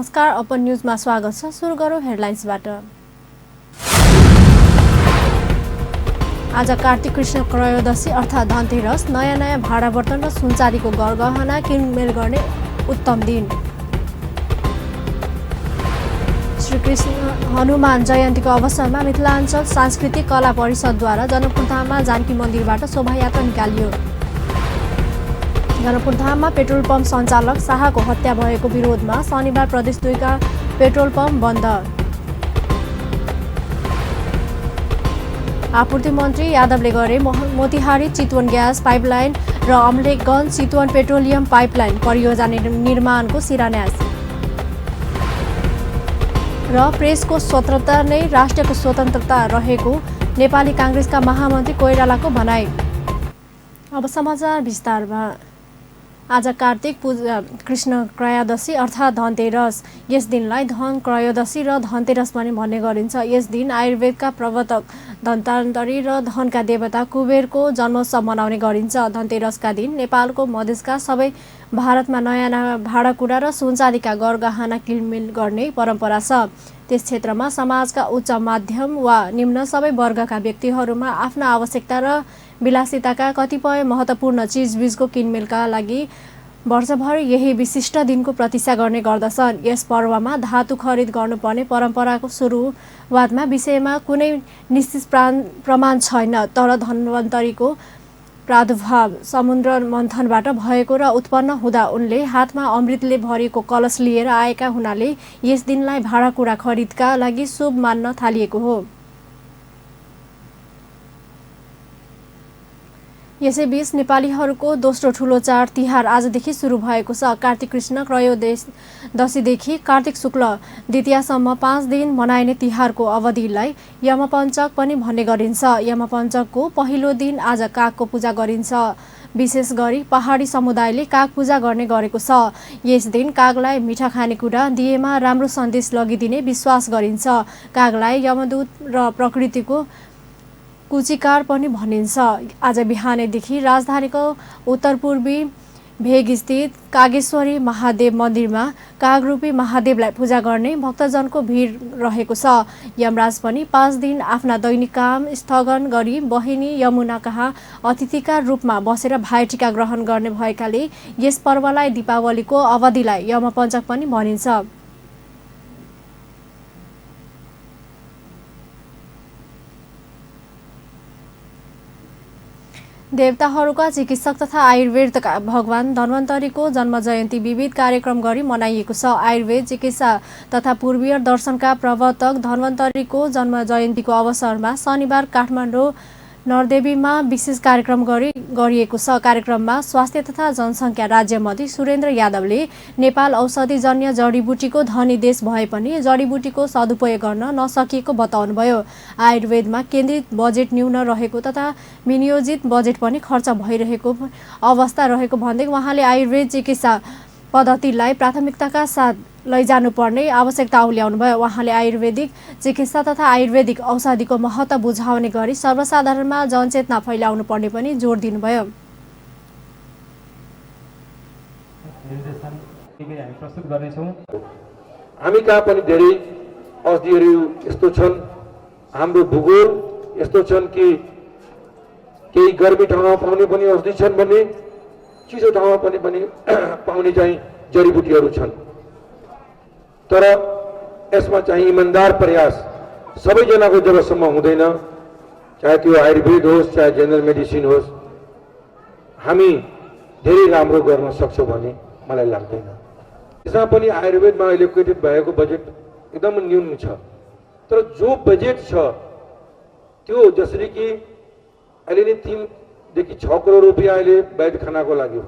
नमस्कार, अपन न्यूजमा स्वागत छ। सुरु गरौँ हेडलाइन्सबाट। आज कार्तिक कृष्ण त्रयोदशी अर्थात् धनतेरस। नयाँ भाडा बर्तन र सुनचाँदीको गरगहना किनमेल गर्ने उत्तम दिन। श्रीकृष्ण हनुमान जयन्तीको अवसरमा मिथिलाञ्चल सांस्कृतिक कला परिषदद्वारा जनकपुरधाममा जानकी मन्दिरबाट शोभायात्रा निकालियो। जनकपुरधाममा पेट्रोल पम्प सञ्चालक शाहको हत्या भएको विरोधमा शनिबार प्रदेश 2 का पेट्रोल पम्प बन्द। आपूर्ति मन्त्री यादवले गरे मोतिहारी चितवन ग्यास पाइपलाइन र अमलेखगञ्ज चितवन पेट्रोलियम पाइपलाइन परियोजना निर्माणको शिलान्यास। र प्रेसको स्वतन्त्रता नै राष्ट्रको स्वतन्त्रता रहेको नेपाली काङ्ग्रेसका महामन्त्री कोइरालाको भनाई। अब समाचार विस्तारमा। आज कार्तिक कृष्ण त्रयोदशी अर्थात् धनतेरस। यस दिनलाई धन त्रयोदशी र धनतेरस पनि भन्ने गरिन्छ। यस दिन आयुर्वेदका प्रवर्तक धन्वन्तरी र धनका देवता कुबेरको जन्मोत्सव मनाउने गरिन्छ। धनतेरसका दिन नेपालको मधेसका सबै भारतमा नयाँ भाँडाकुँडा र सुनचाँदीका गरगहना किनमेल गर्ने परम्परा छ। त्यस क्षेत्रमा समाजका उच्च माध्यम वा निम्न सबै वर्गका व्यक्तिहरूमा आफ्ना आवश्यकता र विलासिताका कतिपय महत्त्वपूर्ण चिजबिजको किनमेलका लागि वर्षभर यही विशिष्ट दिनको प्रतीक्षा गर्ने गर्दछन्। यस पर्वमा धातु खरिद गर्नुपर्ने परम्पराको सुरुवातमा विषयमा कुनै निश्चित प्रमाण छैन, तर धन्वन्तरीको प्रादुर्भाव समुद्र मन्थनबाट भएको र उत्पन्न हुँदा उनले हातमा अमृतले भरिएको कलश लिएर आएका हुनाले यस दिनलाई भाँडाकुँडा खरिदका लागि शुभ मान्न थालिएको हो। यसैबीच नेपालीहरूको दोस्रो ठुलो चाड तिहार आजदेखि सुरु भएको छ। कार्तिक कृष्ण त्रयोदशीदेखि कार्तिक शुक्ल द्वितीयासम्म 5 दिन मनाइने तिहारको अवधिलाई यमपञ्चक पनि भन्ने गरिन्छ। यमपञ्चकको पहिलो दिन आज कागको पूजा गरिन्छ। विशेष गरी पहाडी समुदायले काग पूजा गर्ने गरेको छ। यस दिन कागलाई मिठा खानेकुरा दिएमा राम्रो सन्देश लगिदिने विश्वास गरिन्छ। कागलाई यमदूत र प्रकृतिको कुचिकार पनि भनिन्छ। आज बिहानैदेखि राजधानीको उत्तरपूर्वी भेगस्थित कागेश्वरी महादेव मन्दिरमा कागरूपी महादेवलाई पूजा गर्ने भक्तजनको भिड रहेको छ। यमराज पनि 5 दिन आफ्ना दैनिक काम स्थगन गरी बहिनी यमुना कहाँ अतिथिका रूपमा बसेर भाइटिका ग्रहण गर्ने भएकाले यस पर्वलाई दीपावलीको अवधिलाई यमपञ्चक पनि भनिन्छ। देवताहरूका चिकित्सक तथा आयुर्वेदका भगवान धन्वन्तरीको जन्म जयन्ती विविध कार्यक्रम गरी मनाइएको छ। आयुर्वेद चिकित्सा तथा पूर्वीय दर्शनका प्रवर्तक धन्वन्तरीको जन्म जयन्तीको अवसरमा शनिबार काठमाडौँ नरदेवीमा विशेष कार्यक्रम गरिएको छ। कार्यक्रममा स्वास्थ्य तथा जनसङ्ख्या राज्यमन्त्री सुरेन्द्र यादवले नेपाल औषधिजन्य जडीबुटीको धनी देश भए पनि जडीबुटीको सदुपयोग गर्न नसकिएको बताउनुभयो। आयुर्वेदमा केन्द्रित बजेट न्यून रहेको तथा विनियोजित बजेट पनि खर्च भइरहेको अवस्था रहेको भन्दै उहाँले आयुर्वेद चिकित्सा पद्धतिलाई प्राथमिकताका साथ लैजानुपर्ने आवश्यकता औल्याउनुभयो। उहाँले आयुर्वेदिक चिकित्सा तथा आयुर्वेदिक औषधिको महत्त्व बुझाउने गरी सर्वसाधारणमा जनचेतना फैलाउनु पर्ने पनि जोड दिनुभयो। हामी कहाँ पनि धेरै औषधिहरू यस्तो छन्, हाम्रो भूगोल यस्तो छन् कि केही गर्मी ठाउँमा पाउने पनि औषधि छन् भने चिसो ठाउँमा पनि पाउने चाहिँ जडीबुटीहरू छन्। तर यसमा चाहिँ इमानदार प्रयास सबैजनाको जबसम्म हुँदैन, चाहे त्यो आयुर्वेद होस् चाहे जेनरल मेडिसिन होस्, हामी धेरै राम्रो गर्न सक्छौँ भन्ने मलाई लाग्दैन। यसमा पनि आयुर्वेदमा एलोकेटेड भएको बजेट एकदम न्यून छ, तर जो बजेट छ त्यो जसरी कि अहिले नै 3 देखि 6 करोड रुपियाँ अहिले वैद्यखानाको लाग्यो,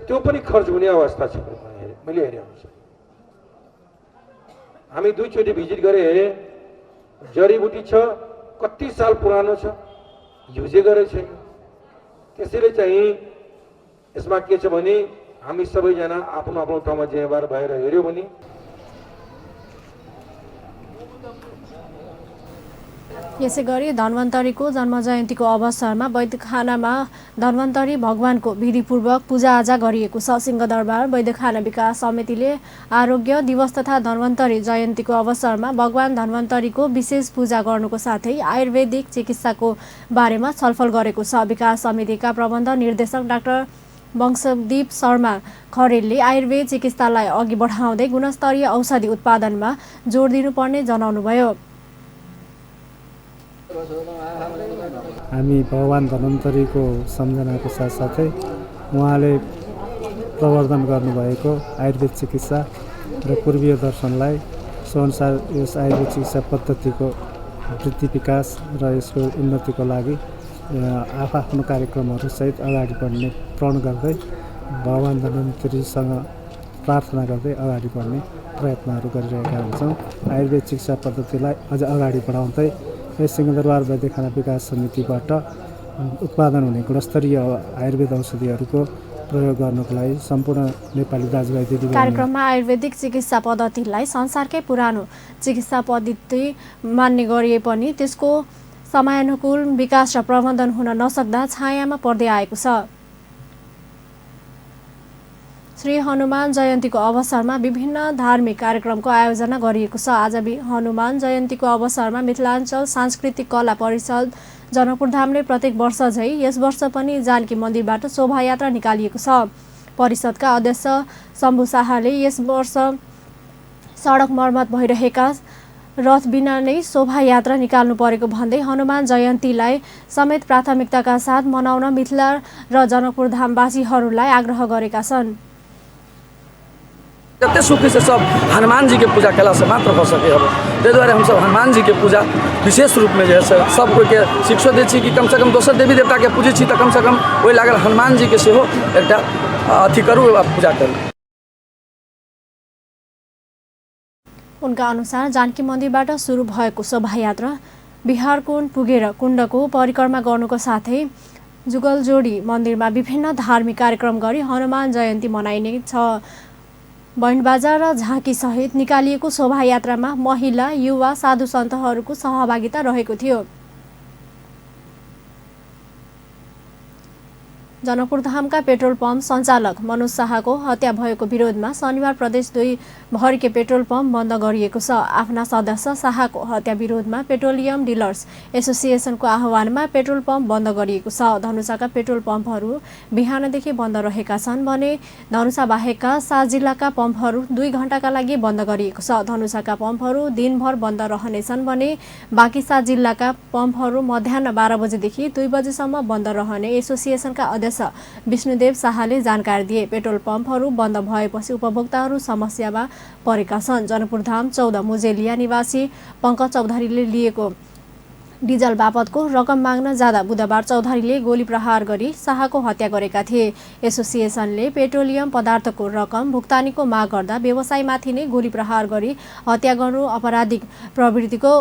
त्यो पनि खर्च हुने अवस्था छ। मैले हेरेँ अनुसार हामी 2 चोटि भिजिट गरे हेरेँ, जडीबुटी छ कति साल पुरानो छ, युजै गरेको छैन। त्यसैले चाहिँ यसमा के छ भने हामी सबैजना आफ्नो आफ्नो ठाउँमा जिम्मेवार भएर हेर्यो भने यसैगरी धन्वन्तरीको जन्मजयन्तीको अवसरमा वैद्यखानामा धन्वन्तरी भगवानको विधिपूर्वक पूजाआजा गरिएको छ। सिंहदरबार वैद्यखाना विकास समितिले आरोग्य दिवस तथा धन्वन्तरी जयन्तीको अवसरमा भगवान धन्वन्तरीको विशेष पूजा गर्नुको साथै आयुर्वेदिक चिकित्साको बारेमा छलफल गरेको छ। विकास समितिका प्रबन्ध निर्देशक डाक्टर वंशदीप शर्मा खरेलले आयुर्वेद चिकित्सालाई अघि बढाउँदै गुणस्तरीय औषधि उत्पादनमा जोड दिनुपर्ने जनाउनुभयो। हामी भगवान धन्वन्तरीको सम्झनाको साथसाथै उहाँले प्रवर्धन गर्नुभएको आयुर्वेद चिकित्सा र पूर्वीय दर्शनलाई सोअनुसार यस आयुर्वेद चिकित्सा पद्धतिको वृद्धि विकास र यसको उन्नतिको लागि आफ्नो कार्यक्रमहरूसहित अगाडि बढ्ने प्रण गर्दै भगवान धन्वन्तरीसँग प्रार्थना गर्दै अगाडि बढ्ने प्रयत्नहरू गरिरहेका हुन्छौँ। आयुर्वेद चिकित्सा पद्धतिलाई अझ अगाडि बढाउँदै यस सिंहदरबार वैद्यखाना विकास समितिबाट उत्पादन हुने गुणस्तरीय आयुर्वेद औषधिहरूको प्रयोग गर्नको लागि सम्पूर्ण नेपाली दाजुभाइ दिदीबहिनी कार्यक्रममा आयुर्वेदिक चिकित्सा पद्धतिलाई संसारकै पुरानो चिकित्सा पद्धति मान्ने गरिए पनि त्यसको समयानुकूल विकास र प्रबन्धन हुन नसक्दा छायामा पर्दै आएको छ। श्री हनुमान जयन्तीको अवसरमा विभिन्न धार्मिक कार्यक्रमको आयोजना गरिएको छ। आज हनुमान जयन्तीको अवसरमा मिथिलाञ्चल सांस्कृतिक कला परिषद जनकपुरधामले प्रत्येक वर्ष झै यस वर्ष पनि जानकी मन्दिरबाट शोभायात्रा निकालिएको छ। परिषदका अध्यक्ष शम्भु शाहले यस वर्ष सडक मर्मत भइरहेका रथ बिना नै शोभायात्रा निकाल्नु परेको भन्दै हनुमान जयन्तीलाई समेत प्राथमिकताका साथ मनाउन मिथिला र जनकपुरधामवासीहरूलाई आग्रह गरेका छन्। जते सुखी से सब हनुमान जी के पूजा कला से मात्र हो सके अब ताहि दुआरे हम सब हनुमान जी के पूजा विशेष रूप में जे है सब कोई के शिक्षा दै छी कि कम से कम दोसर देवी देवता के पूजे छी त कम से कम ओहि लागल हनुमान जी के सेहो एकटा अथी करू पूजा करू। उनका अनुसार जानकी मन्दिरबाट सुरु भएको शोभायात्रा बिहारकुण्ड पुगेर कुण्डको परिक्रमा गर्नुको साथै जुगलजोडी मन्दिरमा विभिन्न धार्मिक कार्यक्रम गरी हनुमान जयन्ती मनाइने छ। बैंडबाजा र झाँकी सहित निकालिएको शोभायात्रामा महिला युवा साधु सन्तहरूको सहभागिता रहेको थियो। जनकपुरधामका पेट्रोल पम्प सञ्चालक मनोज शाहको हत्या भएको विरोधमा शनिबार प्रदेश 2 भरिके पेट्रोल पम्प बन्द गरिएको छ। आफ्ना सदस्य शाहको हत्या विरोधमा पेट्रोलियम डिलर्स एसोसिएसनको आह्वानमा पेट्रोल पम्प बन्द गरिएको छ। धनुषाका पेट्रोल पम्पहरू बिहानदेखि बन्द रहेका छन् भने धनुषा बाहेकका 7 जिल्लाका पम्पहरू 2 घण्टाका लागि बन्द गरिएको छ। धनुषाका पम्पहरू दिनभर बन्द रहनेछन् भने बाँकी 7 जिल्लाका पम्पहरू मध्याह्न 12 बजेदेखि 2 बजेसम्म बन्द रहने एसोसिएसनका अध्यक्ष विष्णुदेव शाहले जानकारी दिए। पेट्रोल पम्पहरू बन्द भएपछि उपभोक्ताहरू समस्यामा परेका छन्। जनकपुरधाम 14 मुजेलिया निवासी पङ्कज चौधरीले लिएको डिजल बापतको रकम माग्न जाँदा बुधबार चौधरीले गोली प्रहार गरी शाहको हत्या गरेका थिए। एसोसिएसनले पेट्रोलियम पदार्थको रकम भुक्तानीको माग गर्दा व्यवसायमाथि नै गोली प्रहार गरी हत्या गर्नु आपराधिक प्रवृत्तिको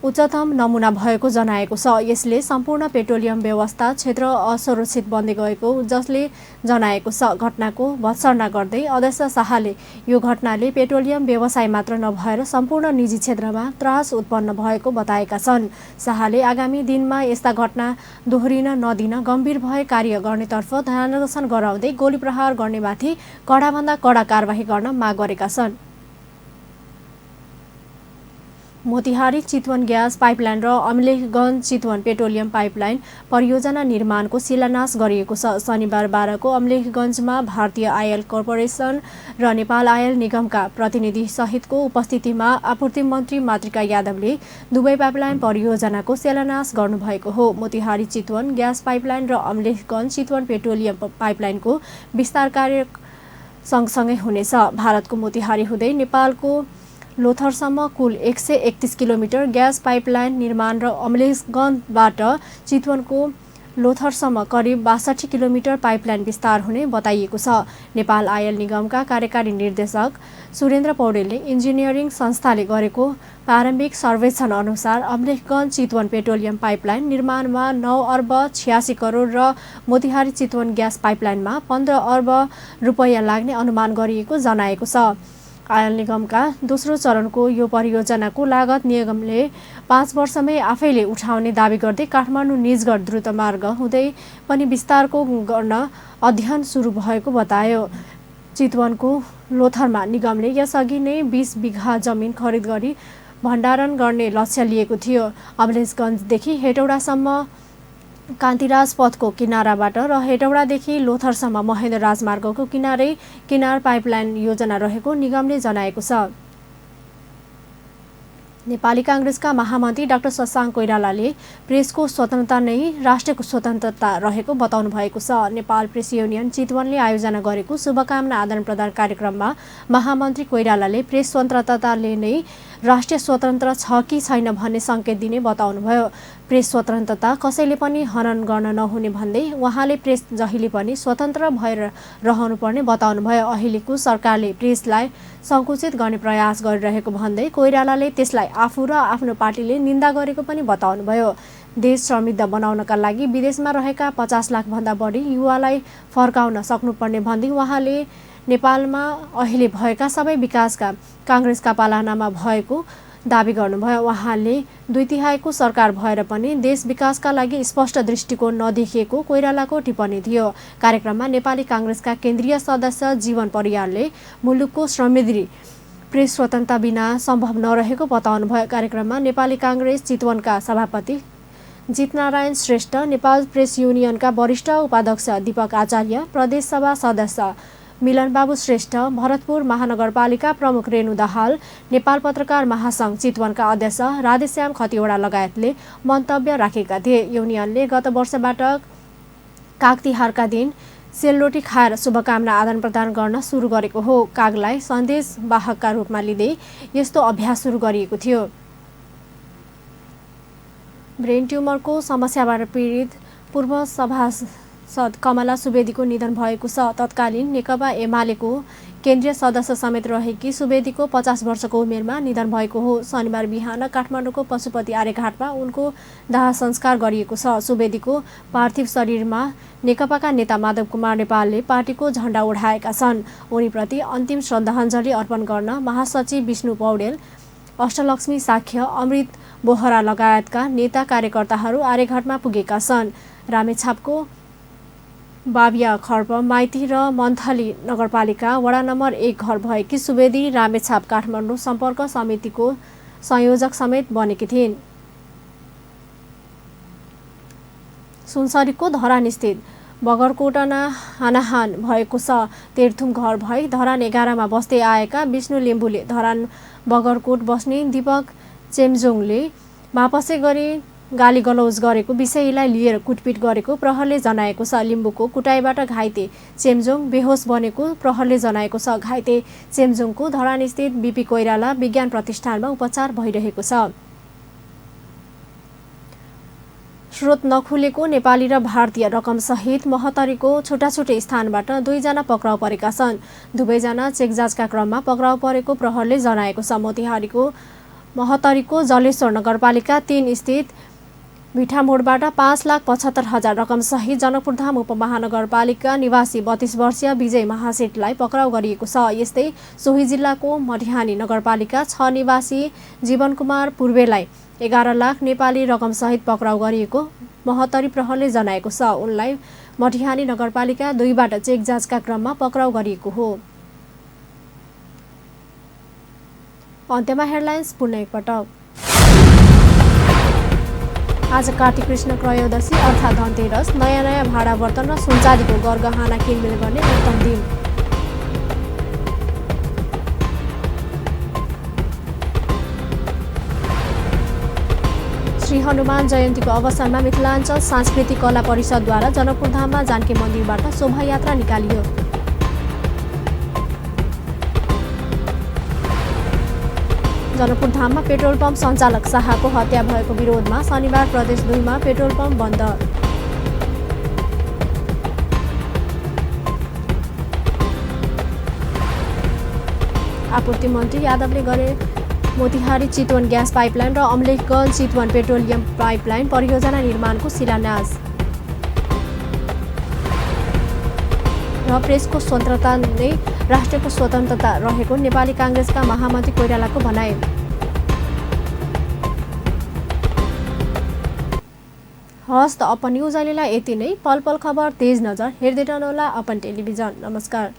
उच्चतम नमुना भएको जनाएको छ। यसले सम्पूर्ण पेट्रोलियम व्यवस्था क्षेत्र असुरक्षित बन्दै गएको जसले जनाएको छ। घटनाको भर्त्सना गर्दै अध्यक्ष शाहले यो घटनाले पेट्रोलियम व्यवसाय मात्र नभएर सम्पूर्ण निजी क्षेत्रमा त्रास उत्पन्न भएको बताएका छन्। शाहले आगामी दिनमा यस्ता घटना दोहोरिन नदिन गम्भीर भए कार्य गर्नेतर्फ ध्यानदर्शन गराउँदै गोली प्रहार गर्नेमाथि कडाभन्दा कडा कारबाही गर्न माग गरेका छन्। मोतिहारी चितवन ग्यास पाइपलाइन र अमलेखगञ्ज चितवन पेट्रोलियम पाइपलाइन परियोजना निर्माणको शिलान्यास गरिएको छ। शनिबार 12 को अमलेखगञ्जमा भारतीय आयल कर्पोरेसन र नेपाल आयल निगमका प्रतिनिधि सहितको उपस्थितिमा आपूर्ति मन्त्री मातृका यादवले दुवै पाइपलाइन परियोजनाको शिलान्यास गर्नुभएको हो। मोतिहारी चितवन ग्यास पाइपलाइन र अमलेखगञ्ज चितवन पेट्रोलियम पाइपलाइनको विस्तार कार्य सँगसँगै हुनेछ। भारतको मोतिहारी हुँदै नेपालको लोथरसम्म कुल 131 किलोमिटर ग्यास पाइपलाइन निर्माण र अमलेखगञ्जबाट चितवनको लोथरसम्म करिब 62 किलोमिटर पाइपलाइन विस्तार हुने बताइएको छ। नेपाल आयल निगमका कार्यकारी निर्देशक सुरेन्द्र पौडेलले इन्जिनियरिङ संस्थाले गरेको प्रारम्भिक सर्वेक्षण अनुसार अमलेखगञ्ज चितवन पेट्रोलियम पाइपलाइन निर्माणमा 9 अर्ब 86 करोड र मोतिहारी चितवन ग्यास पाइपलाइनमा 15 अर्ब रुपैयाँ लाग्ने अनुमान गरिएको जनाएको छ। आयल निगमका दोस्रो चरणको यो परियोजनाको लागत निगमले 5 वर्षमै आफैले उठाउने दावी गर्दै काठमाडौँ निजगढ द्रुतमार्ग हुँदै पनि विस्तारको गर्न अध्ययन सुरु भएको बतायो। चितवनको लोथरमा निगमले यसअघि नै 20 बिघा जमिन खरिद गरी भण्डारण गर्ने लक्ष्य लिएको थियो। अमलेशगञ्जदेखि हेटौडासम्म कान्तिराज पथको किनाराबाट र हेटौडादेखि लोथरसम्म महेन्द्र राजमार्गको किनार पाइपलाइन योजना रहेको निगमले जनाएको छ। नेपाली कांग्रेसका महामन्त्री डाक्टर शशाङ्क कोइरालाले प्रेसको स्वतन्त्रता नै राष्ट्रको स्वतन्त्रता रहेको बताउनु भएको छ। नेपाल प्रेस युनियन चितवनले आयोजना गरेको शुभकामना आदान-प्रदान कार्यक्रममा महामन्त्री कोइरालाले प्रेस स्वतन्त्रताले नै राष्ट्रिय स्वतन्त्र छ कि छैन भन्ने संकेत दिने बताउनुभयो। प्रेस स्वतन्त्रता कसैले पनि हनन गर्न नहुने भन्दै उहाँले प्रेस जहिले पनि स्वतन्त्र भएर रहनुपर्ने बताउनुभयो। अहिलेको सरकारले प्रेसलाई संकुचित गर्ने प्रयास गरिरहेको भन्दै कोइरालाले त्यसलाई आफू र आफ्नो पार्टीले निन्दा गरेको पनि बताउनुभयो। देश समृद्ध बनाउनका लागि विदेशमा रहेका 50 लाख भन्दा बढी युवालाई फर्काउन सक्नुपर्ने भन्दै उहाँले नेपालमा अहिले भएका सबै विकासका कांग्रेसका पालानामा भएको दावी गर्नुभयो। उहाँले 2/3 सरकार भएर पनि देश विकासका लागि स्पष्ट दृष्टिकोण नदेखिएको कोइरालाको टिप्पणी थियो। कार्यक्रममा नेपाली कांग्रेसका केन्द्रीय सदस्य जीवन परियारले मुलुकको समृद्धि प्रेस स्वतन्त्रता बिना सम्भव नरहेको बताउनुभयो। कार्यक्रममा नेपाली कांग्रेस चितवनका सभापति जितनारायण श्रेष्ठ, नेपाल प्रेस युनियनका वरिष्ठ उपाध्यक्ष दीपक आचार्य, प्रदेश सभा सदस्य मिलनबाबु श्रेष्ठ, भरतपुर महानगरपालिका प्रमुख रेणु दाहाल, नेपाल पत्रकार महासंघ चितवनका अध्यक्ष राधेश्याम खतिवडा लगायतले मन्तव्य राखेका थिए। युनियनले गत वर्षबाट काग तिहारका दिन सेलरोटी खाएर शुभकामना आदान-प्रदान गर्न सुरु गरेको हो। कागलाई सन्देश वाहकका रूपमा लिँदै यस्तो अभ्यास सुरु गरिएको थियो। ब्रेन ट्युमरको समस्याबाट पीडित पूर्व सभासद कमला सुवेदीको निधन भएको छ। तत्कालीन नेकपा एमालेको केन्द्रीय सदस्य समेत रहेकी सुवेदीको 50 वर्षको उमेरमा निधन भएको हो। शनिबार बिहान काठमाडौँको पशुपति आर्यघाटमा उनको दाह संस्कार गरिएको छ। सुवेदीको पार्थिव शरीरमा नेकपाका नेता माधव कुमार नेपालले पार्टीको झण्डा उडाएका छन्। उनीप्रति अन्तिम श्रद्धाञ्जली अर्पण गर्न महासचिव विष्णु पौडेल, अष्टलक्ष्मी साख्य, अमृत बोहरा लगायतका नेता कार्यकर्ताहरू आर्यघाटमा पुगेका छन्। रामेछापको बाबिया खर्प माइती र मन्थली नगरपालिका वडा नम्बर 1 घर भएकी सुवेदी रामेछाप काठमाडौँ सम्पर्क समितिको संयोजक समेत बनेकी थिइन्। सुनसरीको धरान स्थित बगरकोटमा हानाहान भएको छ। तेर्थुम घर भई धरान 11 मा बस्दै आएका विष्णु लिम्बुले धरान बगरकोट बस्ने दीपक चेम्जोङले मापसे गरी गाली गलौज गरेको विषयलाई लिएर कुटपिट गरेको प्रहरले जनाएको छ। लिम्बुको कुटाइबाट घाइते चेम्जोङ बेहोस बनेको प्रहरले जनाएको छ। घाइते चेम्जोङको धरान स्थित बीपी कोइराला विज्ञान प्रतिष्ठानमा उपचार भइरहेको छ। स्रोत नखुलेको नेपाली र भारतीय रकम सहित महोत्तरीको छुट्टा-छुट्टै स्थानबाट 2 जना पक्राउ परेका छन्। दुवैजना चेकजाँचका क्रममा पक्राउ परेको प्रहरले जनाएको छ। मोतिहारीको महोत्तरीको जलेश्वर नगरपालिका 3 स्थित भिठामोडबाट 5,75,000 रकम सहित जनकपुरधाम उपमहानगरपालिका निवासी 32 वर्षीय विजय महासेठलाई पक्राउ गरिएको छ। यस्तै सोही जिल्लाको मटिहानी नगरपालिका 6 निवासी जीवनकुमार पूर्वेलाई 11 लाख नेपाली रकम सहित पक्राउ गरिएको महोत्तरी प्रहरले जनाएको छ। उनलाई मटिहानी नगरपालिका 2 बाट चेक जाँचका क्रममा पक्राउ गरिएको हो। अन्त्यमा हेडलाइन्स पुनः एकपटक। आज कार्तिक कृष्ण त्रयोदशी अर्थात् धनतेरस। नयाँ भाडा बर्तन र सुनचाँदीको गरगहना किनमेल गर्ने उत्तम दिन। श्री हनुमान जयन्तीको अवसरमा मिथिलाञ्चल सांस्कृतिक कला परिषदद्वारा जनकपुरधाममा जानकी मन्दिरबाट शोभायात्रा निकालियो। जनकपुरधाममा पेट्रोल पम्प सञ्चालक शाहको हत्या भएको विरोधमा शनिबार प्रदेश 2 मा पेट्रोल पम्प बन्द। आपूर्ति मन्त्री यादवले गरे मोतिहारी चितवन ग्यास पाइपलाइन र अमलेखगञ्ज चितवन पेट्रोलियम पाइपलाइन परियोजना निर्माणको शिलान्यास। र प्रेसको स्वतन्त्रता नै राष्ट्रको स्वतन्त्रता रहेको नेपाली काङ्ग्रेसका महामन्त्री कोइरालाको भनाइ। हस्त अपन न्युज अहिलेलाई यति नै। पल पल खबर तेज नजर हेर्दै रहनुहोला अपन टेलिभिजन। नमस्कार।